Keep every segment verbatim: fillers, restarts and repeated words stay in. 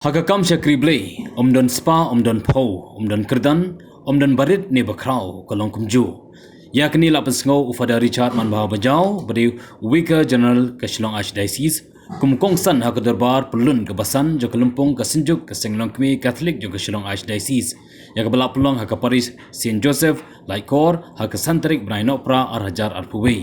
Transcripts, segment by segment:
Ha ka kam shakri Blei, ym don spah, ym don phew, ym don kyrdan, ym don barit ne bakhraw, ka long kumjuh. Ïa kane la pynsngew u Father Richard Manbha Bajaw, ba dei u Vicar General ka Shillong Archdiocese, kum u kongsan ha ka dorbar pyllun kaba san jong ka lympung ka Synjuk ka Seng Longkmie Katholik jong ka Shillong Archdiocese, ïa kaba la pynlong ha ka parish Saint Joseph, Laitkor, ha ka san tarik bnai Nohprah ar hajar arphew wei.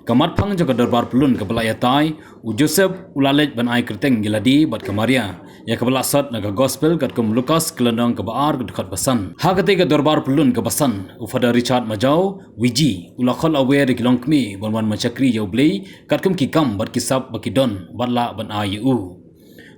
Ka matphang jong ka dorbar pyllun kaba la ïatai, u Joseph u la leit ban ai kyrteng ïa lade bad ka Maria, ïa kaba la sot na ka Gospel katkum u Lukas ka lynnong kaba ar ka dkhot ba san. Ha katei ka dorbar pyllun kaba san, u Father Richard Majaw, VG, u la khot lawei da ki longkmie ban wan ban shakri ïa u Blei katkum ki kam bad ki sap ba ki don bad lah ban ai ïa u.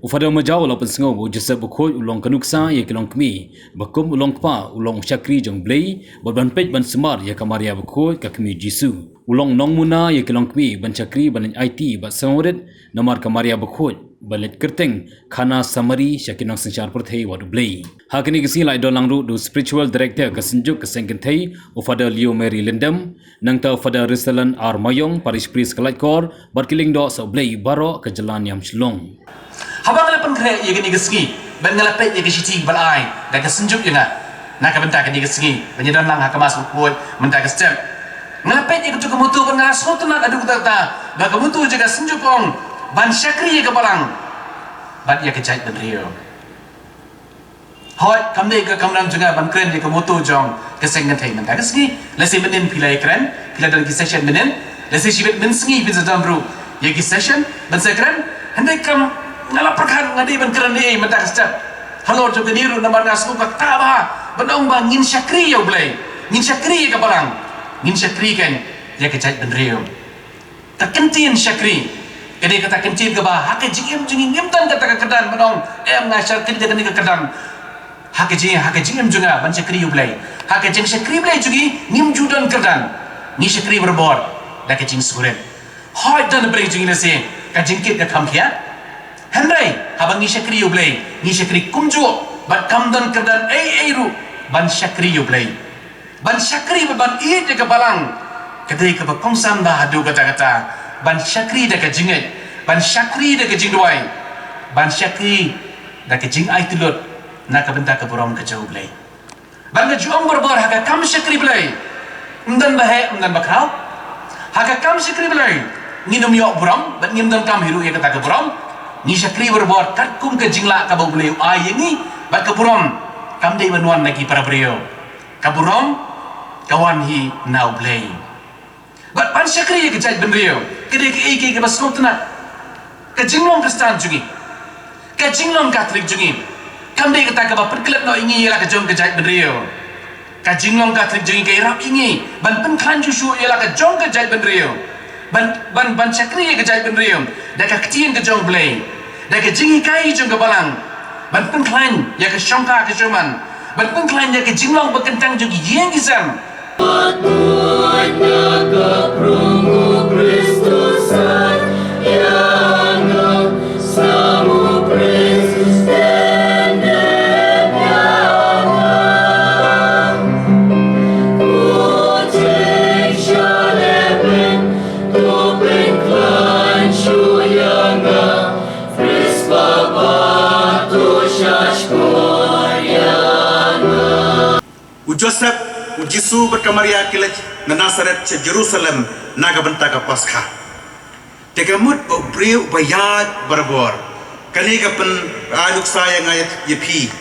U Father Majaw u la pynsngew ba u Joseph Bakhuid u long ka nuksa ïa ki longkmie, ba kum u long kpa u long u shakri jong u Blei, bad ban peit ban sumar ïa ka Maria Bakhuid ka kmie Jisu. U long nongmuna ïa ki longkmie ban shakri ban leit aiti bad sngewrit namar ka Maria Bakhuid, ban leit kyrteng khana samari sha ki nongsynshar pyrthei wat u Blei. Ha kane ka sngi la ïadon lang ruh da u Spiritual Director ka Synjuk ka Seng Kynthei, u Father Leo Mary Lyndem, nangta u Father Ristelan R Mayong, Parish Priest ka Laitkor, bad ki lyngdoh sha u Blei baroh ka jylla niam Shillong. Haba nga la pynkhreh ïa kane ka sngi, bad nga la peit ïa ka shithi ba la ai da ka Synjuk ïa nga na ka bynta kane ka sngi, ban ïadon lang ha ka Mass Bakhuid mynta ka step. Nga la peit ïa kato ka motto bad nga la sngewtynnat haduh katta katta, ba ka motto jong ka Synjuk ka ong, ban shakri ïa ka Balang bad ïa ka jaitbynriew. Hooid, kam dei ka kamram jong nga ban kren ïa ka motto jong ka Seng Kynthei mynta ka sngi. Lehse mynnin phi la ïakren, phi la don ki session mynnin. Lehse shibit mynsngi phin sa don ruh ïa ki session ban sa kren. Hynrei kam, nga la pyrkhat nga dei ban kren ei ei mynta ka step halor jong kane ruh namar nga sngew katta bha ban ong ba ngin shakri ïa u Blei, ngin shakri ïa ka Balang, ngin shakri kan ïa ka jaitbynriew. Ka kyntien shakri ka dei kata ka kyntien kaba ha ka jingim jong ngi ngim don kata ka kyrdan ban ong, em, nga shakri da kane ka kyrdan. Ha ka jing, ha ka jingim jong nga ban shakri ïa u Blei, ha ka jingshakri Blei jong ngi ngim ju don kyrdan. Ngi shakri barabor da ka jingsngewrit. Hooid, don ha bynriew jong ngi lehse ka jingkit ka kham khia. Hynrei haba ngi shakri ïa u Blei, ngi shakri kumjuh bad kam don kyrdan ei ei ruh ban shakri ïa u Blei. Ban shakri bad ban ïeit ïa ka Balang ka dei kaba kongsan bha haduh katta katta. Ban shakri da ka jingngeit, ban shakri da ka jingduwai, ban shakri da ka jingaityllut na ka bynta ka burom ka jong u Blei. Bad nga ju ong barabor, ha ka kam shakri Blei ym don baheh, ym don bakhraw. Ha ka kam shakri Blei ngin ym ïoh burom bad ngim donkam hi ruh ïa kata ka burom. Ngi shakri barabor katkum ka jinglah kaba u Blei u ai ïa ngi, bad ka burom kam dei ban wan na ki para briew. Ka burom ka wan hi na u Blei. Bad ban shakri ïa ka jaitbynriew ka dei kaei kaei kaba sngewtynnat. Ka jinglong Khristan jong ngi, ka jinglong Katholik jong ngi, kam dei kata kaba pynkhlad noh ïa ngi ïa la ka jong ka jaitbynriew. Ka jinglong Katholik jong ngi ka ïarap ïa ngi ban pynkhlaiñ shuh shuh ïa la ka jong ka jaitbynriew. Ban, ban, ban shakri ïa ka jaitbynriew da ka ktien ka jong u Blei, da ka jinghikai jong ka Balang, ban pynkhlaiñ ïa ka shongkha ka shongman, ban pynkhlaiñ ïa ka jinglong ba kyntang jong ki ïing ki sem. U Joseph, u Jisu bad ka Maria ki leit na Nasaret sha Jerusalem na ka bynta ka Paskha. Te ka mut ba u briew uba ïaid barabor. Kane ka pynai nuksa ïa nga ïa phi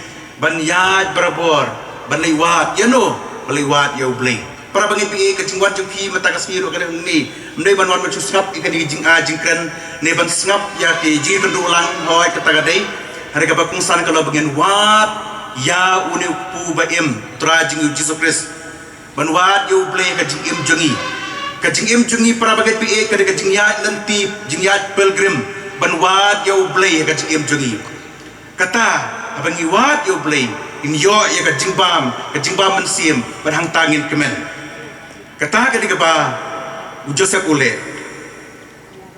ban ïaid barabor, ban leit wad ïa no? Ban leit wad ïa u Blei. Para bangeit, phi, ka jingwan jong phi mynta ka sngi ruh ka dei hangne, ym dei ban wan ban shu sngap ïa kane ka jingai jingkren ne ban sngap ïa ki jingkynduh lang, hooid, kata ka dei. Hynrei kaba kongsan ka long ba ngin wad ïa une u Kpu ba im, Trai jong ngi u Jisu Khrist. Ban wad ïa u Blei ha ka jingim jong ngi. Ka jingim jong ngi, para bangeit, phi, ka dei ka jingïaid lynti, jingïaid pilgrim ban wad ïa u Blei ha ka jingim jong ngi. Kata, haba ngi wad ïa u Blei, ngin ïoh ïa ka jingbam, ka jingbam mynsiem, bad hangta ngin kmen. Kata ka dei kaba u Joseph u leh.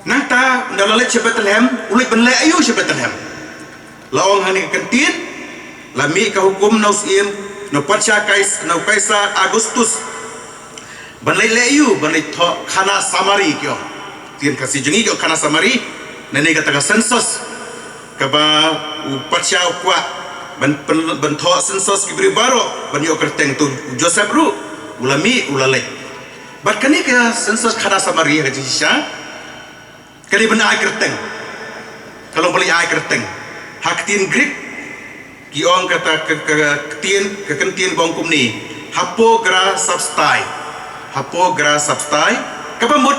Nangta, ynda la leit sha Bethlehem, u leit ban leh aïu sha Bethlehem? La ong hangne ka ktien, la mih ka hukum na u syiem, na u patsha Kais-, na u Kaisar Augustus, ban leit leh aïu? Ban leit thoh khana Samari, ki ong. Ktien Khasi jong ngi ki ong khana Samari, nangne kata ka census. kaba u patsha u kwah ban, ban, ban thoh census ki briew baroh ban ïoh kyrteng, to u Joseph ruh u la mih, u la leit. Bad kane ka census khana Samari ha ka jingshisha ka dei ban ai kyrteng. Ka long ba leit ai kyrteng. Ha ka ktien Greek ki ong kata ka, ka, ka ktien, ka kyntien ba ong kumne: Hapogra substai. Hapogra substai. Kaba mut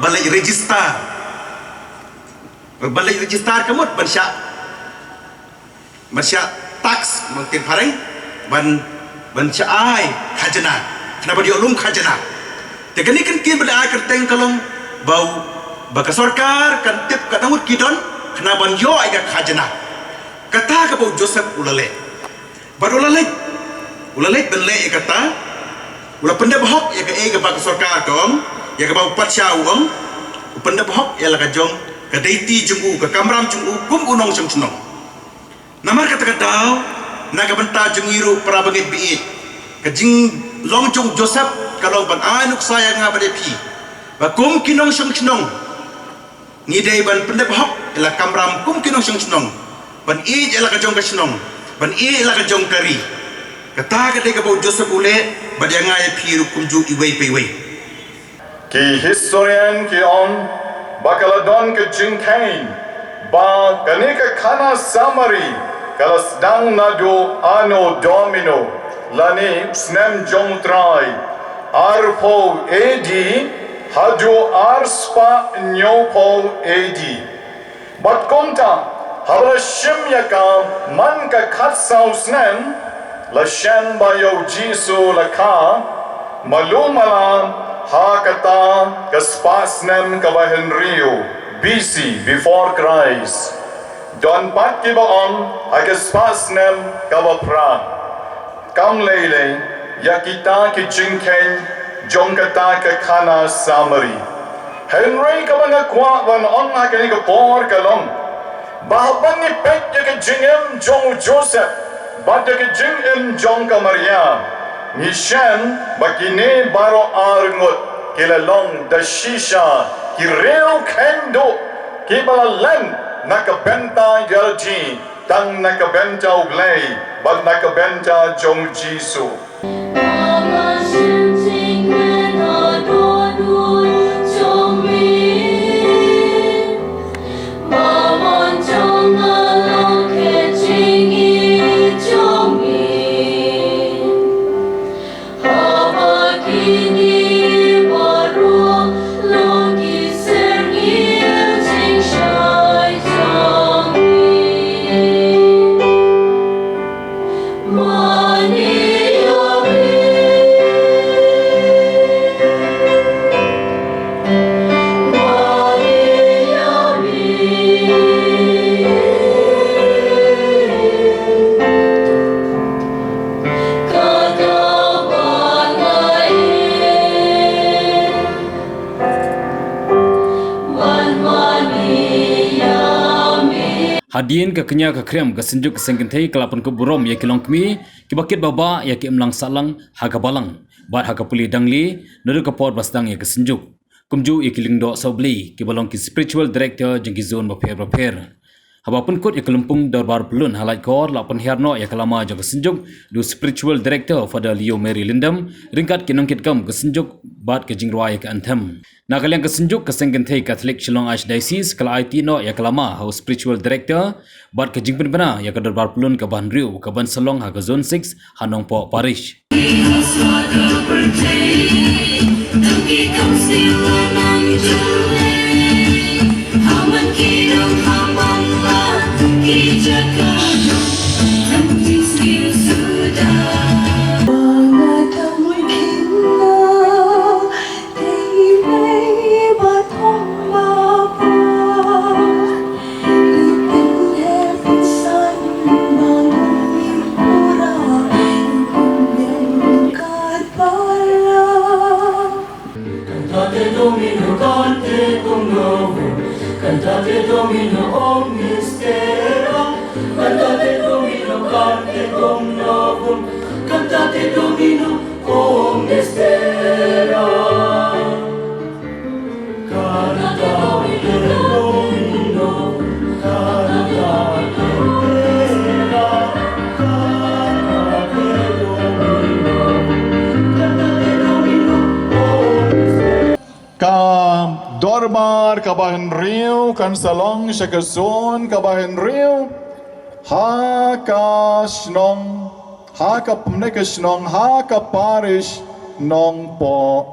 ba leit register. Ba leit register ka mut ban shah, ban shah tax, ban tip phareng, ban, ban shah ai khajna. Khnang ban ïoh lum khajna. Te kane ka ktien ba leit ai kyrteng ka long ba u, ba ka sorkar kan tip katno ngut ki don, khnang ban ïoh ïa ka khajna. Kata kaba u Joseph u la leh. Bad u la leit, u la leit ban leh ïa kata, u la pyndep hok ïa kaei kaba ka sorkar ka ong, ïa kaba u patsha u ong, u pyndep hok ïa la ka jong ka deiti jong u, ka kamram jong u, kum u nongshong shnong. Namar kata ka daw, na ka bynta jong ngi ruh para bangeit ba ïeit, ka jinglong jong u Joseph ka long ban ai nuksa ïa nga bad ïa phi ba kum ki nongshong shnong, ngi dei ban pyndep hok ïa la kamram kum ki nongshong shnong, ban ïeit ïa la ka jong ka shnong, ban ïeit ïa la ka jong ka ri. Kata ka dei kaba u Joseph u leh, bad ïa nga ïa phi ruh kumjuh iwei pa iwei. Ki historian ki ong ba ka la don ka jingkheiñ ba kane ka khana Samari ka la sdang naduh Anno Domini, lane u snem jong u Trai, arphew A D haduh arspah hynñiewphew A D. Bad kumta, haba la shim ïa ka man ka khatsaw snem, la shem ba ïa u Jisu la kha malu mala ha kata ka spah snem kaba hynriew B C, before Christ. Don pat kiba ong ha ka spah snem kaba phra. Kam lei lei ïa kita ki jingkheiñ jong kata ka khana Samari. Hynrei kaba nga kwah ban ong ha kane ka por ka long ba haba ngi peit ïa ka jingim jong u Joseph bad ïa ka jingim jong ka Maria, ngi shem ba kine baroh ar ngut ki la long da shisha ki riewkheiñ duh kiba la len na ka bynta ïa lade tang na ka bynta U Blei bad na ka bynta jong u Jisu. Haba kine baroh long ki syrngiew jingshai jong ngi. Mane ïa me. Mane ïa me. Hadien ka kñia ka khriam, ka Synjuk ka Seng Kynthei ka la pynkup burom ïa ki longkmie kiba kit babah ïa ki imlang sahlang ha ka balang bad ha ka pule dang lieh naduh ka por ba sdang ïa ka synjuk. Kumjuh ïa ki lyngdoh sohblei kiba long ki spiritual director jong ki zone bapher bapher. Haba pynkut ïa ka lympung dorbar pyllun ha Laitkor, la pynhiar noh ïa ka lama jong ka Synjuk da u spiritual director Father Leo Mary Lyndam ryngkat ki nongkitkam ka Synjuk bad ka jingrwai ïa ka anthem. Na ka liang ka Synjuk ka Seng Kynthei Katholik Shillong Archdiocese ka la aiti noh ïa ka lama ha u spiritual director bad ka jingpynbna ïa ka dorbar pyllun kaba hynriew kaban sa long ha ka Zone six ha Nongpoh Parish. Cantate Domino, cantacum novum, cantate Domino, o mistera, cantate Domino, cantacum novum, cantate Domino, o mistera. Cantate Domino, cantata Dorbar kaba hynriew kan sa long sha ka zone kaba hynriew. Ha ka shnong, ha ka pne ka shnong, ha ka parish Nongpoh.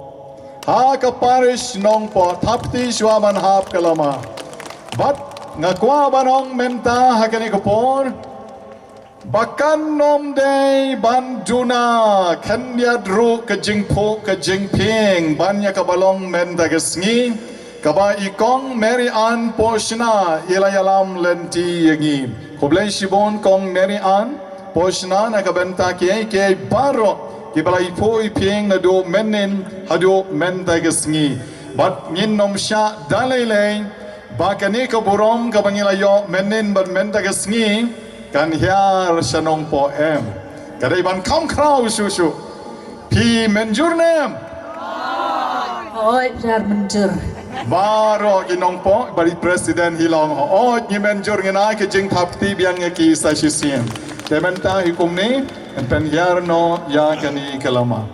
Ha ka parish Nongpoh, thapti shuwa ban hap ka lama. Bad nga kwah ban ong mynta ha kane ka por. Ba kan nym dei ban duna khyndiat ruh ka jingphuh ka jingphieng ban ïa kaba long mynta ka sngi, kaba i Kong Mary Ann Pohshna i la ïalam lynti ïa ngi. Khublei shibun Kong Mary Ann Pohshna na ka bynta kiei kiei baroh kiba la ïaphuh ïaphieng naduh mynnin haduh mynta ka sngi. Bad ngin nym shah da lei lei ba kane ka burom kaba ngi la ïoh mynnin bad mynta ka sngi kan hiar sha Nongpoh em. Ka dei ban kham khraw shuh shuh. Phi mynjur ne em? Hooid, phi hiar mynjur. Baroh ki Nongpoh bad i president hi long, hooid ngi mynjur, ngin ai ka jingthap kti biang ïa ki sa shisien. Te mynta hi kumne, yn pynhiar noh ïa kane ka lama.